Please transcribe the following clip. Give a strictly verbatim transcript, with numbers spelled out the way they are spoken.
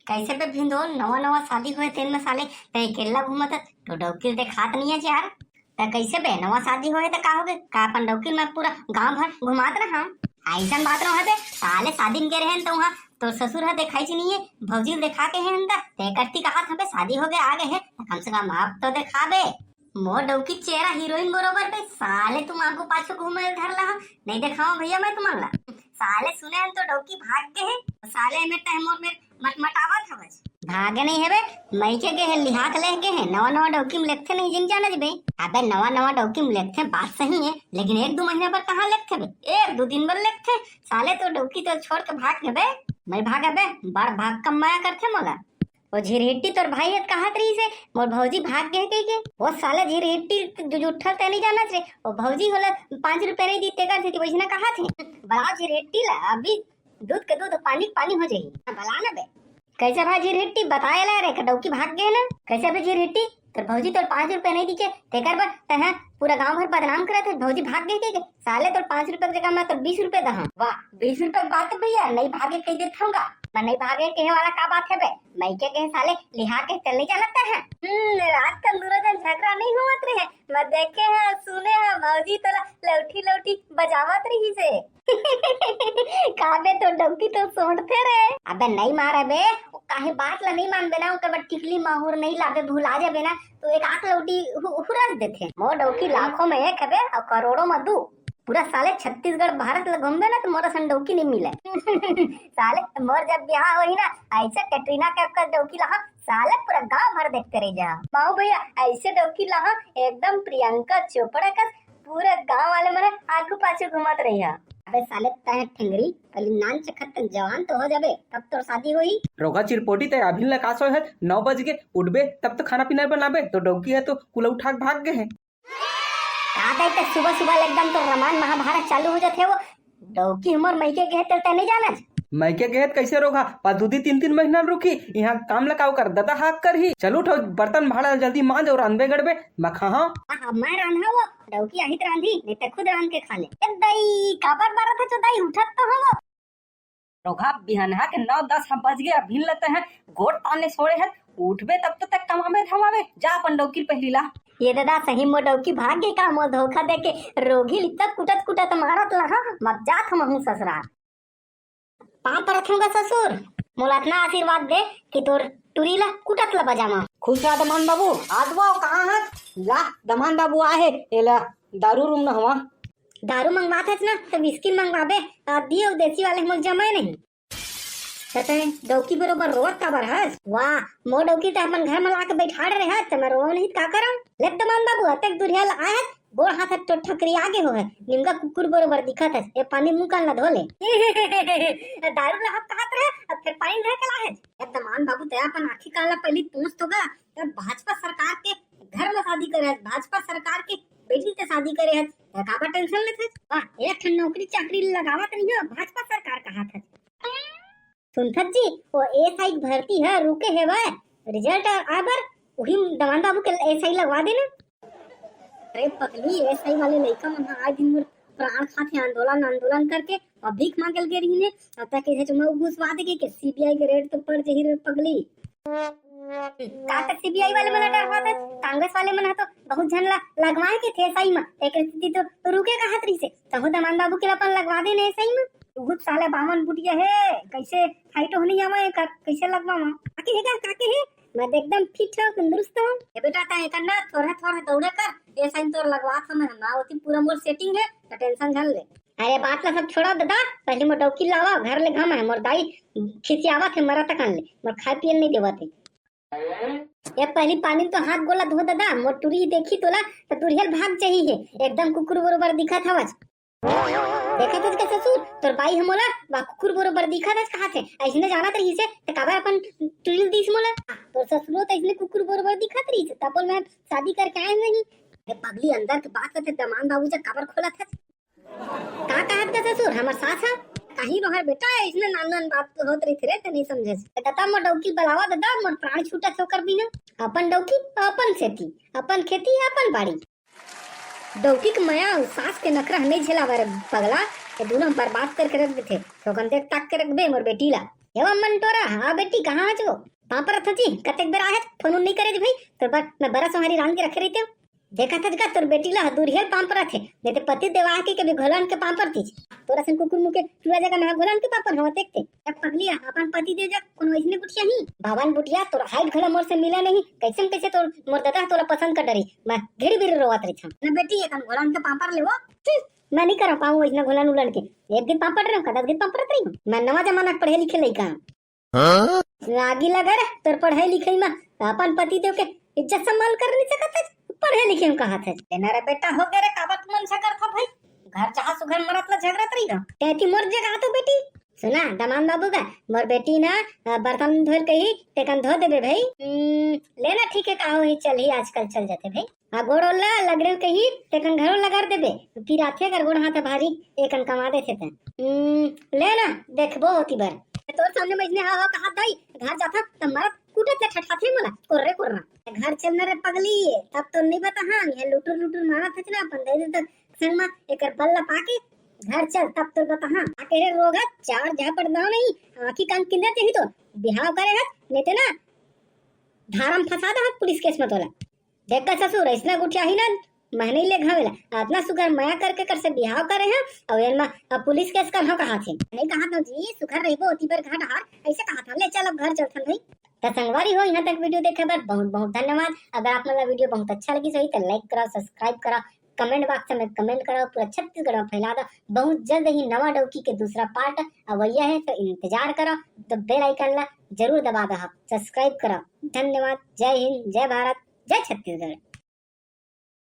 कैसे बे भिंदोल, नवा नवा शादी होए तेन में साले तैं अकेल्ला घूमत हस, तो डौकी देखात नहीं है यार। त कैसे बे, नवा शादी होए त का होगे? का अपन डौकी में पूरा गांव भर घुमात रहा? ऐसन बात न होए बे, साले शादी में गे रहे त वहाँ तोर ससुर ह देखाइच नहीं है, भौजी ल देखा के हे अंदर, ते करती कहा था बे शादी होगे आ गे हे, त कम से कम आप तो देखाबे। मोर डौकी चेहरा हीरोइन बरोबर बे, साले तुम आगू पाछू घूमे धर ला, नहीं देखावा भैया मैं तुमन ला। साले सुने हन तो डौकी भाग गे हे, साले में तह मोर मेर मटमटावत हवस। भागे नहीं हे बे, मइके गे हे, लिहा के लेके गे हे, नवा नवा डौकी में लेगथे नहीं जिन जाना जी बे। अबे नवा नवा डौकी में लेगथे बात सही है, लेकिन एक दो महीना बर कहाँ लेगथे बे, एक दो दिन बर लेगथे। साले तो डौकी तो छोड़ के भाग गे बे, मैं भाग बे, बड़ भाग कम मया करथे मोला। वो झिरहिट्टी तोर भाई हे त कहत रहिस हे, मोर भौजी भाग गे कहिके। वो साला झिरहिट्टी जो जुठल ते नहीं जानत रे, वो भौजी होला पाँच रुपया नहीं दी तेकर से कि वैसना कहत हे। बड़ा झिरहिट्टी ला अभी दूध के दूध, पानी के पानी हो जाही। बला ना बे। कैसे भाई झिरहिट्टी बताए ला रे, डौकी भाग गे ना? कैसे बे झिरहिट्टी? तोर भौजी तोर पाँच रुपया नहीं दिखे, तेकर बर तैं पूरा गांव भर बदनाम करत हे, भौजी भाग गे कहिके। साले तोर पाँच रुपया के जगह मैं तोर बीस रुपया दहा। वाह, बीस रुपया के बात है भैया, नहीं भागे कह देता हूँ। मैं नहीं भागे कहे वाला का बात है बे? मइके गे हे साले, लिहा के चल नहीं जानत है। हम्म, रात का दूरा जन झगड़ा नहीं हुआ रहे, मैं देखे हैं, सुने हैं, भौजी तोला लौठी लौठी बजावत रहिस हे। का बे तो डौकी तो सोंटथे रे। अबे नहीं मारे बे, काहे बात ला नहीं मानबे ना, ओकर बाद टिकली माहुर नहीं लाबे, भुला जाबे ना, तो एक आंख लौटी हु-, हुरस देथे। मोर डौकी लाखों में एक हबे और करोड़ों में दू। पूरा साले छत्तीसगढ़ भारत ला घूमबे ना तो मोर असन डौकी नहीं मिले। साले मोर जब बिहाव होही ना, ऐसे कैटरीना कैफ का डौकी ला, साले पूरा गांव भर देखते रह जा। माऊ भैया ऐसे डौकी ला एकदम प्रियंका चोपड़ा का पूरा गांव वाले मन आगू पाछू घुमत रहिया। अबे साले तैं ठेंगरी, पहले नान चखत तक जवान तो हो जाबे, तब तोर शादी होई। रोगा चिरपोटी, तैं अभिन ला का सोए हस? नौ बज गे, उठबे तब तो खाना पीना बनाबे, तो डौकी हे तो कुला उठा के भाग गे हे। का दाई, तैं सुबह सुबह ले एकदम तो रामायण महाभारत चालू हो जाथे वो। डौकी हमर मइके गे हे तेला तैं नहीं जानस? मइके गे हे त कैसे रोगा, पाँच दू दी तीन तीन महीना रुकी, यहाँ काम ला का ओकर ददा हाक करही। चल उठ, बर्तन भाड़ा जल्दी मांज और रांधबे गड़बे, मैं खाहा। हाँ, हाँ, मैं रांधा वो, डौकी आही त रांधी, नहीं त खुद रांध के खा ले। ए दाई, काबर बरत हे चो दाई, उठत तो हो वो। रोगा बिहनहा के नौ दस ह बज गे, अभिन ले तैं गोड़ ताने सोड़े हस, उठबे तब तो तैं कमाबे धमाबे, जा अपन डौकी पहली ला। ये ददा, सही मोर डौकी भाग गे का? मोर धोखा दे के रोगी लित्ता कुटत कुटत मारत ला, हाँ? मत जात हम हूँ ससुराल। पाँव परत हूँ गा ससुर, मोला अतना आशीर्वाद दे कि तोर टुरी ला कुटत ला बजामा। खुश रह दमान बाबू, आत वो कहाँ हस? ला, दमान बाबू आए हे, एला दारू रूम न हवा। दारू मंगवात हस ना, त whisky मंगवाबे, अ, दियो देसी वाले मोर जमाए नहीं। त तैं डौकी बरोबर रोवत काबर हस? वाह, मोर डौकी त अपन घर म लाके बैठाड़ रहे हस, त मैं रोवंव नहीं त का करंव? ले दमान बाबू, अतेक दुरिहा ल आए हस, गोड़ हाथ ह तो ठकरिया गे हो हे, निमगा कुकुर बरोबर दिखत हस, ए पानी मुंह कान ला धो ले। दारू ला हप कहत रहे, अब फिर पानी धर के लाए हस। ए दमान बाबू, तैं अपन आँखी कान ला पहली पूछ तो गा, तैं भाजपा सरकार के घर में शादी करे हस, भाजपा सरकार के बेटी से शादी करे हस, तैं काबर tension लेत हस? वाह, एक ठन नौकरी चाकरी लगावत नहीं हो, भाजपा सरकार कहत हस। सुनथस जी, वो एसआई के भर्ती ह रुके हेवय, result आए बर उही दमान बाबू के एसआई लगवा देना। अरे पगली, एसआई वाले लइका मन ह आए दिन मोर प्राण खाथे, आंदोलन आंदोलन करके, अउ भीख मांगे ल गे रहिन हे, अब तक इधर चुमा घुसवा दे के सीबीआई के raid तो पड़ जही रे पगली। का तक सीबीआई वाले मन ह डरवात हे? कांग्रेस वाले मन ह तो बहुत झन ला लगवाए के थे एसआई म, एक स्थिति तो रुके कहत रहिसे, तहु दमान बाबू के अपन लगवा दे ने एसआई म। बहुत साले बामन बुटिया हे, कैसे fight होनी आवा एकर, कैसे लगवावा? काके हे का, काके हे? मैं तो एकदम fit हूँ, तंदुरुस्त हूँ। ए बेटा, तैं एकर ना थोड़ा थोड़ा दौड़े कर, एसआई तोर लगवा था मैं, ना होती पूरा मोर setting है, तो tension झन ले। अरे बात ला सब छोड़ा ददा, पहले मोर डौकी लावा, घर ले घामा हे, मोर दाई खिसियावत हे, मरा तक ले, मोर खाए पिए नहीं देवत हे। ए पहली पानी तो हाथ गोला धो ददा, मोर टुरी देखी तोला, त दुरिहा ल भाग जही हे, एकदम कुकुर बरोबर दिखत हवस। देखत हस का ससुर, तोर बाई ह मोला, वा कुकुर बरोबर दिखत हस कहत हे, अइसने जानत रहिसे, त काबर अपन टुरी ल दिस मोला? तोर ससुरो त अइसने कुकुर बरोबर दिखत रहिसे, तब बोल मैं शादी करके आए नहीं। ए पगली, अंदर के बात ल ते दमान बाबू जग काबर खोलत हस? का कहत का ससुर, हमर सास ह? कहीं रोहर बेटा, इसने नान नान बात होत रहिथे रे, ते नहीं समझे। ए ददा, मोर डौकी बलावा ददा, मोर प्राण छूटत हे ओकर बिना। अपन डौकी, अपन सेती, अपन खेती, अपन बाड़ी। डौकी के मया अउ सास के नखरा ह नहीं झेलावय रे पगला, ये दोनों बर्बाद करके रख देथे। थोकन देख ताक के रखबे मोर बेटी ला। एवं मन टोरा, हाँ बेटी, कहाँ हच वो? पाँव परत हँव जी, कतेक बेर आए हच, फोन उन नहीं करे जी भाई। तोर बर मैं बरा सोहारी रांध के रखे रहितेंव। देखत हच का, तोर बेटी ला दूरिहा ले पाँव परत हे। नहीं ते पति देव आके कभी घोला आन के पाँव परतिस। तोर असन कुकुर मुँह के टूरा जगह मैं घोला आन के पाँव परहूँ, देखते। ए पगली, अपन पति देव जग कोनो अइसने गुठिया ही? बावन बुढ़िया, तोर height घला मोर से मिला नहीं। कइसे न कइसे तोर मोर ददा तोला पसंद कर डरी। मैं घेरी बेरी रोवत रहिथँव। ना बेटी, एकन घोला आन के पाँव पर ले वो। हम्म, मैं नहीं कर पाऊँ अइसना घोला आन के। एक दिन पाँव पर रहे हँव, का दस दिन पाँव परत रही हँव? मैं नवा जमाना के पढ़े लिखे लइका। हाँ? आगी लगा रे तोर पढ़ाई लिखाई में, अपन पति देव के इज्जत सम्मान कर नहीं सकत हच, पढ़े लिखे में कहत हच। ए ना रे बेटा, हो गे रे, काबर तुमन झगड़थव भाई? घर जहाँ सुघर मरत ला झगड़त रही हो। तैं एती मोर जगह तो बेटी। सुना दमांद बाबू का, मोर बेटी ना, अ, बर्तन धोए ल कही, तेकन धो देबे भाई। हम्म, ले ना, ठीक हे, का होही, चलही, आजकल चल जाथे भाई। आ गोड़ ओला लगरे कही, तेकन घरो लगर देबे। पिराथे कर गोड़ हाथ भारी, एकन कमा देथे ते। हम्म, ले ना, देखबो ओती बर। तोर सामने में अइसने हा, हा, कहत दाई, घर जाथा, त मरत कूटत ले ठठाथे मोला, कोर्रे कोर्रा। घर चल ना रे पगली, तब तो नहीं बताहन, ये लुटुर लुटुर मारत हच ना, अपन दे दे तक संग मा एकर बल ला पाके, घर चल, तब तो बताहन। आके रे रोगत, चार झापड़ दाव नहीं, आँखी कान किंदर जाही तो, बिहाव करे हच, नहीं ते ना, धारा म फंसा दे हच पुलिस केस में तोला। देख का ससुर, अइसना गुठिया ही ना, महनई ले घावेला। अतना सुघर मया करके कर से बिहाव करे हँव, अउ एन मा अब पुलिस केस करहूँ कहत हे। नहीं कहत हँव जी, सुघर रहिबो ओती बर घर डहार, अइसे कहत हँव। ले चल अब घर चलथन भाई। त संगवारी हो, यहाँ तक video देखे बर बहुत बहुत धन्यवाद। अगर आप मन ला video बहुत अच्छा लगिस होही त like करव, subscribe करव, comment box में comment करव, पूरा छत्तीसगढ़ में फैला दव। बहुत जल्द ही नवा डौकी के दूसरा part अवइया हे, तो इंतजार करव, तो bell icon ला जरूर दबा दव, subscribe करव। धन्यवाद, जय हिंद, जय भारत, जय छत्तीसगढ़।